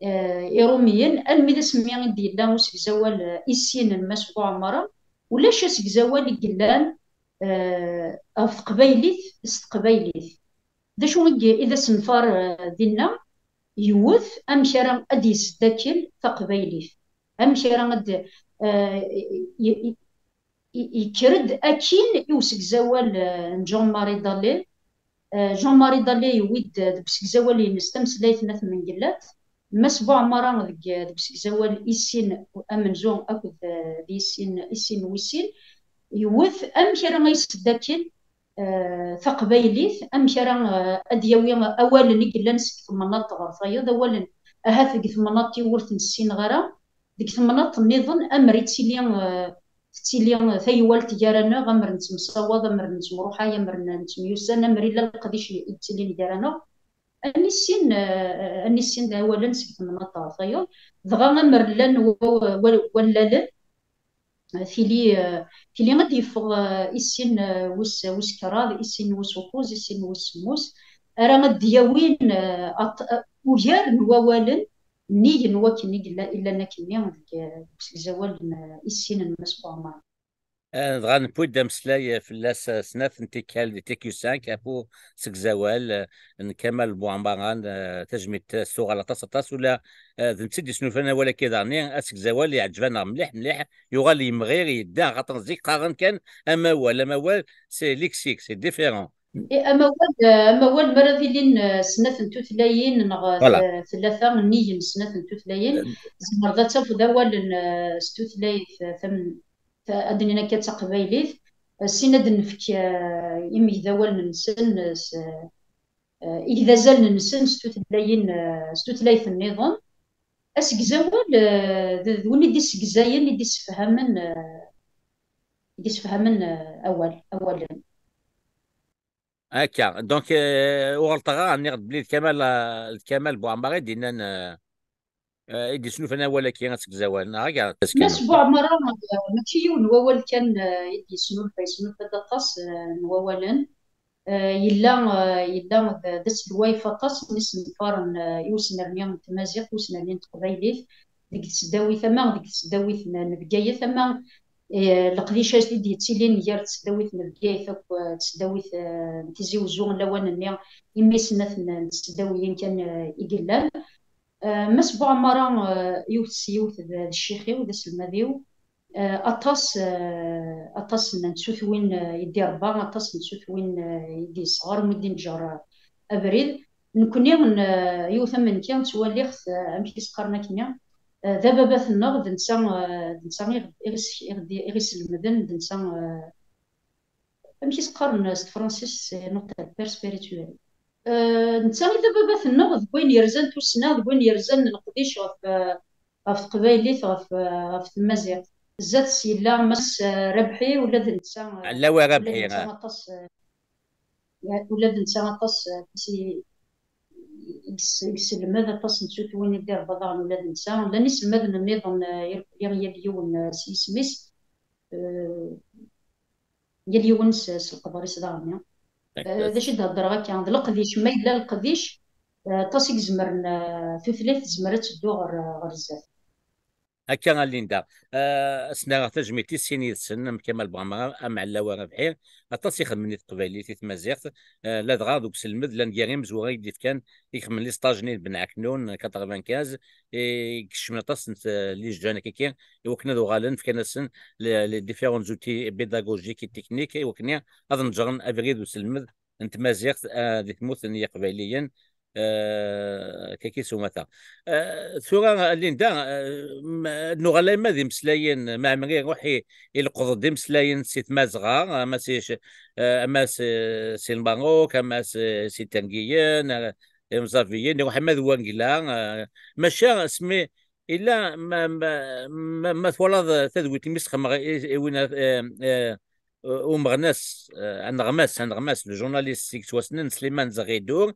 eh, Iṛumiyen, almi d asmi i d-yella usegzawal, eh, issin n Mass Buɛmara, ulac asegzawal i yellan, eh, ɣef teqbaylit s teqbaylit. D acu i, i d asenfar, eh, dinna? Yiwet, amek ara ad yesdakel taqbaylit, amek ara ad, eh, y-, y-, y-, yekker-d akkin i usegzawal, eh, n Jean-Marie Dallet. Eh, Jean-Marie Dallet yewwi-d, eh, deg usegzawal-ines tameslayt n At Mengellat, Mass Buɛmara deg, deg usegzawal issin amenzu akked, eh, d issin, issin wis sin, yewwet amek ara yesdakel, eh, taqbaylit, amek ara, eh, ad yawi awalen i yellan seg temnaḍt ɣer tayeḍ, awalen ahat deg temnaḍt-iw ur ten-ssineɣ ara, deg temnaḍt nniḍen, amer ittili, eh, tettili taywalt gar-aneɣ, amer nettemsawaḍ, amer nettemruḥay, amer n-, nettemyussan, amer illa leqdic i yettilin gar-aneɣ. Ad nissin, eh, ad nissin d awalen seg temnaḍt ɣer tayeḍ, dɣa amer llan wa-, wa-, wallalen, tili, eh, tili ad d-yeffeɣ, eh, issin, eh, wis, wis kraḍ, issin wis ukuẓ, issin wis semmus, ara ad d-yawin, eh, aṭ-, eh, ugar n wawalen, nnig n wakken i yella, i llan akkenni deg, deg usegzawal n, eh, issin n Mass Buɛmara. Eh, dɣa newwi-d ameslay, eh, fell-as, eh, snat n tikkal di T Q cinq, ɣef usegzawal, eh, n Kamal Buɛmara, eh, tajmilt, eh, s tuɣal aṭas, aṭas, ula, eh, d netta i d-yesnulfan awal-agi daɣen, asegzawal iɛǧeb-aneɣ mliḥ, mliḥ, yuɣal yemɣir, yedda, axaṭer zik qqaren kan amawal, amawal, c'est lexique, c'est différent. I amawal, eh, amawal mi ara d-ilin, eh, snat n tutlayin neɣ, eh, voilà, t-, tlata, nnig n snat n tutlayin, tzemreḍ ad tafeḍ awalen, eh, s tutlayt, eh, tam-, ta-, ad d-nini akka d taqbaylit, eh, sin ad d-nefk, eh, imegdawalen-nsen, eh, s, eh, igdazalen-nsen s tutlayin, eh, s tutlayt nniḍen. Asegzawal, eh, d, d win i d-issegzayen, i d-issefhamen, eh, i d-issefhamen, eh, awal, awalen. Akka, donc, euh, ur ɣelṭeɣ ara, nniɣ-d belli d Kamal, euh, d Kamal Buɛmar i d-yennan, euh, euh, i d-yesnulfan awal-agi asegzawal, neɣ akka? Mass Buɛmar, euh, mačči yiwen n wawal kan, euh, i d-yesnulfa, yesnulfa-d aṭas, euh, n wawalen. Euh, yella, euh, yella d, d aselway f aṭas n yisenfaren, euh, i usnerni n tmaziɣt, i usnerni n teqbaylit, deg tesdawit, ama deg tesdawit n, n Bgayet, ama eh, leqdicat i d-yettilin gar tesdawit n Bgayet akk, eh, tesdawit, eh, n Tizi Uzzu, lawan-nni, imi snat n, n tesdawiyin kan, eh, i yellan. Eh, Mass Buɛmara, eh, yiwet s yiwet d, d ccix-iw, d aselmad-iw. Eh, aṭas, eh, aṭas n tsutwin, eh, i d-irebba, aṭas n tsutwin, eh, i d-yesɣer, mi d-inǧer, eh, abrid. Nekni, n, eh, yiwet am nekki, ttwaliɣ-t, eh, amek i s-qqaren akkenni, eh, d ababat-nneɣ, d netta, eh, d netta i ɣ-, i ɣ-, i ɣ-, i ɣ-iselmden, d netta, eh, amek i s-qqaren s tefransist, c'est notre père spirituel. Eh, netta i d ababat-nneɣ deg wayen yerzan tussna, deg wayen yerzan leqdic ɣef, eh, ɣef teqbaylit, ɣef, eh, ɣef tmaziɣt. Zdat-s yella Mass, eh, Rabḥi, ula d netta, eh, Ɛellawi ula d Rabḥi, netta ah. Aṭas, eh, ula d netta aṭas, eh, aṭas i, i yes-, i yesselmed, aṭas n tutwin i d-irebba daɣen ula d netta. Llan iselmaden nniḍen, eh, irkelli yal yiwen, eh, s yisem-is, eh, yal yiwen s, s leqder-is daɣen. Eh, d acu i d-heddreɣ akka? D leqdic, ma yella leqdic, eh, aṭas i izemren, eh, tutlayt tezmer ad teddu ɣer, ɣer zdat. Akka a Linda. Ah, ad sen-rreɣ tajmilt i sin yid-sen, am Kamal Buɛmara, am Ɛellawi Rabḥi. Aṭas i xedmen i teqbaylit, i tmaziɣt. Ah, ladɣa deg uselmed, llan gar yimezwura i d-ifkan, i ixedmen les stages-nni n Ben Ɛeknun, quatre-vingt-quinze, i ikecmen aṭas n t-, les jeunes akkaki, i wakken ad uɣalen, fkan-asen les, les différents outils pédagogiques et techniques, i wakken ad neǧren abrid uselmed n tmaziɣt, ah, di tmurt n Yiqbayliyen, eh, kaki s umata. Eh, tura, Linda, eh, m-, nuɣal ayma d imeslayen, Mɛemmri iruḥ i, ileqqeḍ-d imeslayen si Tmazɣa, ama si c-, eh, ama si, si Lmerruk, ama si, si Tergiyen, eh, Imẓabiyen, iruḥ ama d Wangla, eh, maca asmi illa ma, ma, ma, ma twalaḍ tadwilt imi s-xedmeɣ i, i win, eh, eh, eh, umeɣnas, eh, aneɣmas, aneɣmas, le journaliste i yettwassnen, Sliman Zaɣidur,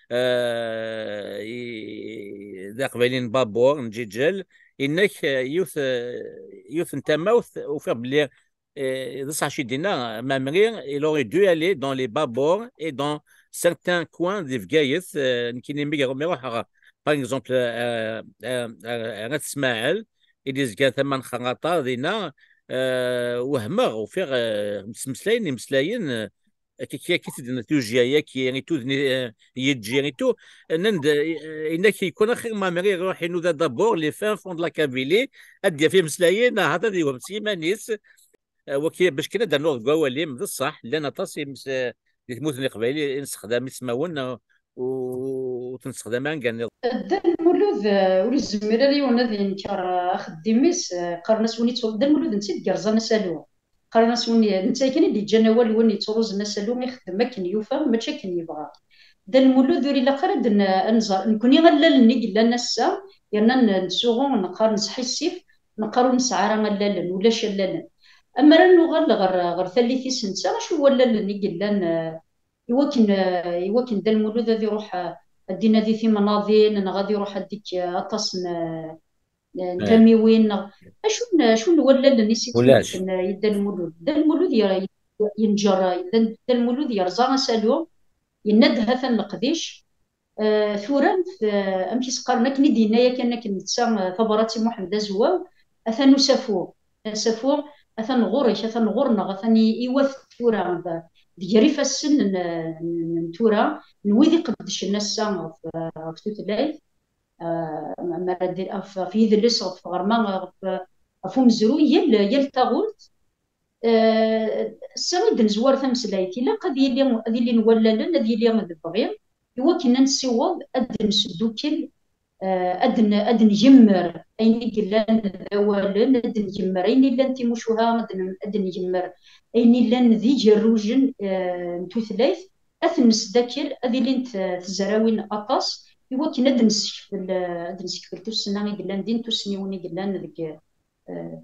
eh, i, d aqbayli n Babur, n Ǧiǧel, inna-k, eh, yiwet, eh, yiwet n tamawt, ufiɣ belli, eh, d ṣṣeḥ acu i d-yenna Mɛemmri, il aurait dû aller dans les Babur et dans certains coins di Bgayet, eh, nekkini mi, mi ruḥeɣ, par exemple, eh, eh, eh, ar At Smaɛel, i d-izgan tama n Xerraṭa, dinna, eh, wehmeɣ, ufiɣ, eh, ttmeslayen imeslayen, eh, akka, akka, akka i d-tenna Tuja, yaki, i tudni, eh, yeǧǧi, i tu-, nnan-d, eh, inna-k, yekun axir Mɛemmri iruḥ inuda d'abord les fins fonds de la Kabylie, ad d-yaf imeslayen, ahat ad yewhem s yiman-is. Eh, waki, bac kan ad d-rnuɣ deg wawal-im, d ṣṣeḥ, llan aṭas imes-, eh, di tmurt n Leqbayel i nessexdam ismawen, eh, u-, ur ten-nessexdam ara nniḍen. Dda Lmulud, eh, ur yezmir ara yiwen ad yenker, eh, axeddim-is, eh, qqaren-as win yettu-, Dda Lmulud netta i d-yerẓan asalu. Qqaren-as win, netta kan i d-yeǧǧan awal, win yettruẓen asalu ixeddem akken yufa, mačči akken yebɣa. Dda Lmulud ur ilaq ara ad n-, ad nẓer, nekkni allalen i yellan ass-a, yerna n-, nettsuɣu, neqqar nesḥissif, neqqar ur nesɛi ara allalen, ulac allalen. Amar ad nuɣal ɣer, ɣer tallit-is netta, acu n wallalen i yellan, eh, i wakken, eh, i wakken Dda Lmulud ad iruḥ, eh, ad d-inadi timnaḍin, neɣ ad iruḥ ad d-ikk, eh, aṭas n, eh, n tamiwin, neɣ acu n, acu n wallalen i s-ittmekten, eh, i Dda Lmulud? Dda Lmulud yer-, yenǧer, eh, Dda, Dda Lmulud yerẓa asalu, yenna-d: "Ha-t-an leqdic." Eh, tura, eh, amek i s-qqaren, akken i d-yenna yakan akken netta, eh, tabrat i Muḥend Azwaw, atan usafu. Asafu, atan ɣur-k, atan ɣur-neɣ, atan i, i wat tura, d-, d-ger ifassen n, n, n tura, n wid iqeddcen ass-a ɣef, ɣef tutlayt, eh, ma ara d-, ɣef, ɣef yidles, ɣef tɣerma, ɣef, ɣef umezruy, yal, yal taɣult, Eh, ass-a i d-nezwar tameslayt, ilaq ad yili, ad ilin wallalen, ad yili lebɣi, i wakken ad nessiweḍ, ad d-nesdukkel, eh, ad n-, ad ngemmer ayen i yellan d awalen, ad ngemmer ayen yellan d timucuha, ad n-, ad ngemmer ayen yellan d igerrujen, eh, n tutlayt, ad ten-nesdakel, ad ilint, eh, tzerrawin aṭas, i wakken ad d-nessekfel, eh, ad d-nessekfel tussna i yellan din, tussniwin i yellan deg, eh,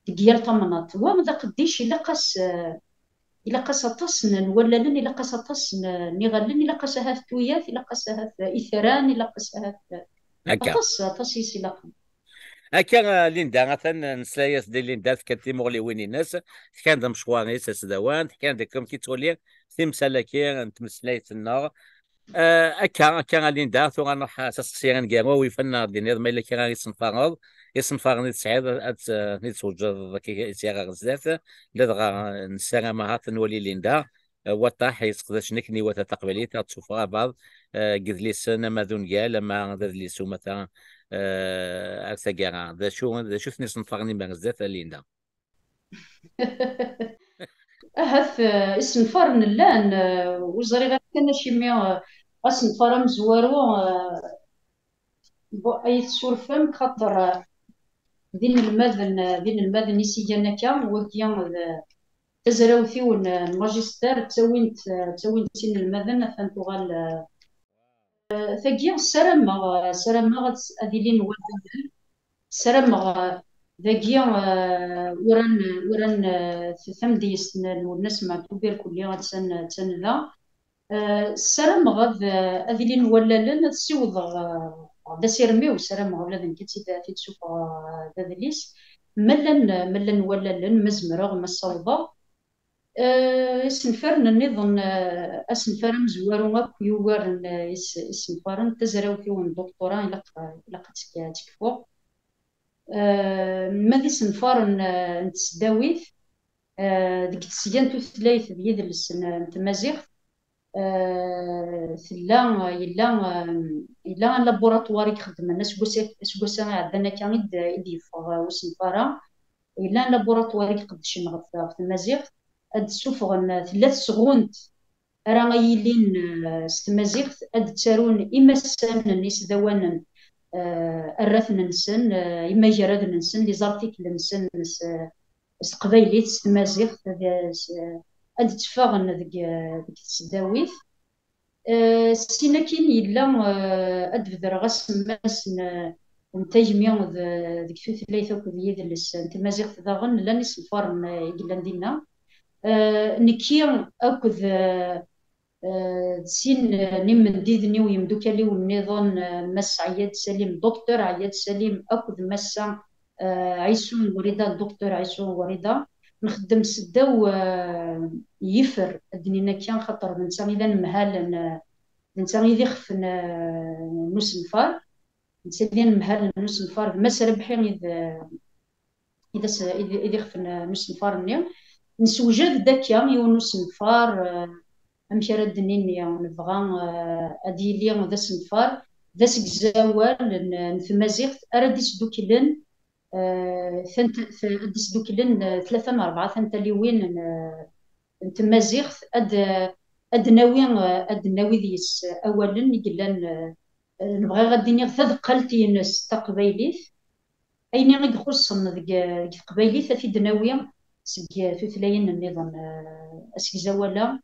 deg yal tamnaḍt. Wa d aqeddic, ilaq-as, eh, ilaq-as aṭas n, n wallalen, ilaq-as aṭas n, n iɣallen, ilaq-as ahat tuyat, ilaq-as ahat itran, ilaq-as ahat, eh, Akka. Aṭas, aṭas i s-ilaqen. Akka, eh, Linda, atan nesla-yas-d i Linda, tekka-d timuɣliwin-ines, tekka-d amecwar-is asdawan, tekka-d amek i tettwali timsal-agi n tmeslayt-nneɣ. Eh, akka, akka, a Linda, tura nruḥ s aseqsi aneggaru, wif ad d-tiniḍ ma yella kra i tsenfareḍ, isenfaren i tesɛiḍ, ad, ad, ad ten-id-tweǧdeḍ akka i sɛiɣ ɣer zdat, ladɣa nessaram ahat ad nwali Linda, eh, waṭaḥ yesseqdacen akken iwata taqbaylit, ad tessufeɣ abaḍ, eh, deg yidlisen ama d ungal, ama d adlis umata, eh, ar taggara. D acu, d acu ten-isenfaren imir zdat, a Linda? Ahat, eh, isenfaren llan, eh, ur ẓriɣ ara kan acimi, eh, asenfar amezwaru, eh, bu-, ay tessurfem, xaṭer, eh, d inelmaden, eh, d inelmaden i s-igan akka, wagi d tazrawt-iw n, n magister, ttawin-tt, eh, ttawin-tt inelmaden, atan tuɣal, eh, eh, tagi, ssarameɣ, eh, ssarameɣ ad, ad ilin wallalen. Ssarameɣ, eh, dagi, eh, uran, uran, eh, t-, tamedyezt n, n Lwennas Meɛtub Irkelli attan, attan da. Eh, ssarameɣ ad, eh, ad ilin wallalen, ad ssiwḍeɣ, eh, d asirem-iw, ssarameɣ ula d nekk ad tt-id, ad t-id-sufɣeɣ, eh, d adlis. Ma llan, ma llan wallalen, ma zemreɣ, ma ssawḍeɣ. Eh, isenfaren nniḍen, eh, asenfar amezwaru akk yugaren, eh, is-, isenfaren, tazrawt-iw n duktura, ilaq, ilaq ad tt-, ad tt-kfuɣ. Eh, ma d isenfaren, eh, n tesdawit, eh, deg tesga n tutlayt d yidles n, n tmaziɣt, eh, tella, yella, eh, yella laburatwar i ixeddmen aseggas, aseggas-a iɛeddan akka i d, i d-yeffeɣ, eh, usenfar-a. Yella laburatwar i iqeddcen ɣef, ɣef tmaziɣt, ad d-ssufɣen, eh, tella tesɣunt ara yilin, eh, s tmaziɣt, ad d-ttarun imassanen isdawanen, eh, arraten-nsen, eh, imagraden-nsen, les articles-nsen s, s teqbaylit, s tmaziɣt, ad, s, ad d-tteffɣen deg, deg tesdawit. Eh, sin akin yella, eh, ad d-bedreɣ asemmas n, n tagmi d, deg tutlayt akked yidles n tmaziɣt daɣen, llan isenfaren, eh, i yellan dinna. Eh, nekki akked, eh, eh, d sin, eh, n imendiden-iw, yimdukal-iw nniḍen, eh, Mass Ɛyad Salim, Docteur Ɛyad Salim, akked Massa, eh, Ɛisu Wrida, Docteur Ɛisu Wrida. Nxeddem seddaw, eh, yifer, ad d-nini akka, xaṭer d netta i d anemhal n, d netta i d ixef n, eh, n usenfar. Netta i d anemhal n usenfar, d Mass Rebḥi i d, i d as-, i d, i d ixef n, n usenfar-nni. Nessewjad-d akka yiwen n usenfar, eh, amek ara d-nini, nebɣa, eh, ad yili d asenfar, d asegzawal n, n tmaziɣt ara d-isduklen, eh, tant-, t-, ad d-isduklen, eh, tlata neɣ rebɛa tantaliwin n, n tmaziɣt, ad, ad d-nawi, eh, ad d-nawi deg-s awalen i yellan, eh, nebɣa ad d-iniɣ tadeqqalt-ines taqbaylit, ayen i ixuṣṣen deg, deg teqbaylit, ad t-id-nawi seg tutlayin nniḍen, eh, asegzawal-a,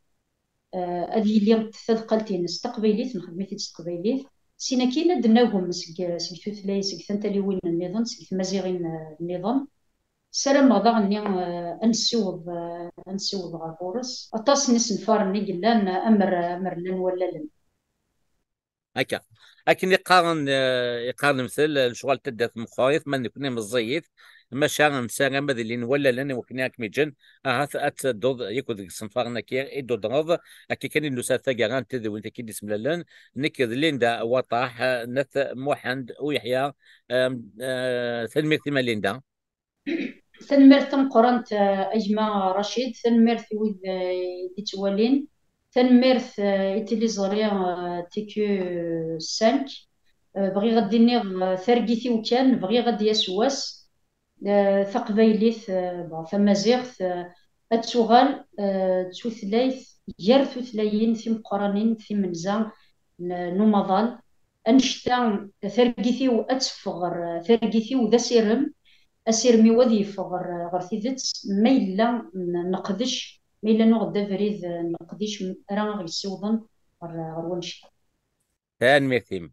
eh, ad yili tadeqqalt-ines taqbaylit, nxeddem-it-id s teqbaylit. Sin akin ad d-nagem seg, seg tutlayin, seg tantaliwin nniḍen, seg tmaziɣin, eh, nniḍen. Ssarameɣ daɣen-nni, eh, ad nessiweḍ, eh, ad nessiweḍ ɣer ɣur-s. Aṭas n isenfaren i yellan, eh, amer, amer llan wallalen. Akka. Akken i qqaren, eh, i qqaren lemtel, eh, lecɣal n taddart meqqrit, ma d nekni meẓẓiyit, maca nessaram ad ilin wallalen i wakken ad kem-iǧǧen, ahat ad tedduḍ yakk deg isenfaren-agi i d-tudreḍ. Akka kan i d-nusa taggara n tedwin-agi i d-isemlalen, nekk d Linda Waṭaḥ, eh, n At Muḥend U Yeḥya. Em, eh, tanemmirt-im a Linda. Tanemmirt tameqqrant, eh, a gma Racid, tanemmirt i wid, eh, i d-ittwalin, tanemmirt, eh, i tiliẓri, eh, T Q cinq. Eh, bɣiɣ ad d-iniɣ, eh, targit-iw kan, bɣiɣ ad d-yas wass, eh, taqbaylit, eh, bon, tamaziɣt, eh, ad tuɣal, eh, d tutlayt gar tutlayin timeqqranin timenza n, n umaḍal. Annect-a, targit-iw ad teffeɣ ɣer, targit-iw d asirem, asirem-iw ad yeffeɣ ɣer, ɣer tidet, ma yella n-, neqdec, ma yella nuɣ-d abrid n leqdic ara aɣ-yessiwḍen ɣer, ɣer wannect-a. Tanemmirt-im.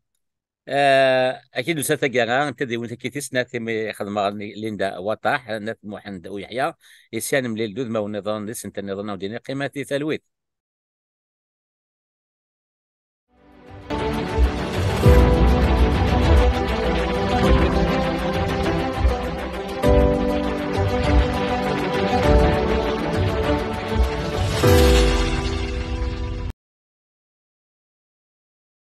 Eh, ad k-id-tusa taggara n tadiwin-agi tis snat imi xedmeɣ Linda Waṭaḥ, n At Muḥend Uyeḥya, i s nemlil d udmawen nniḍen, d isental nniḍen, ad wen-d-iniɣ qqimet di talwit.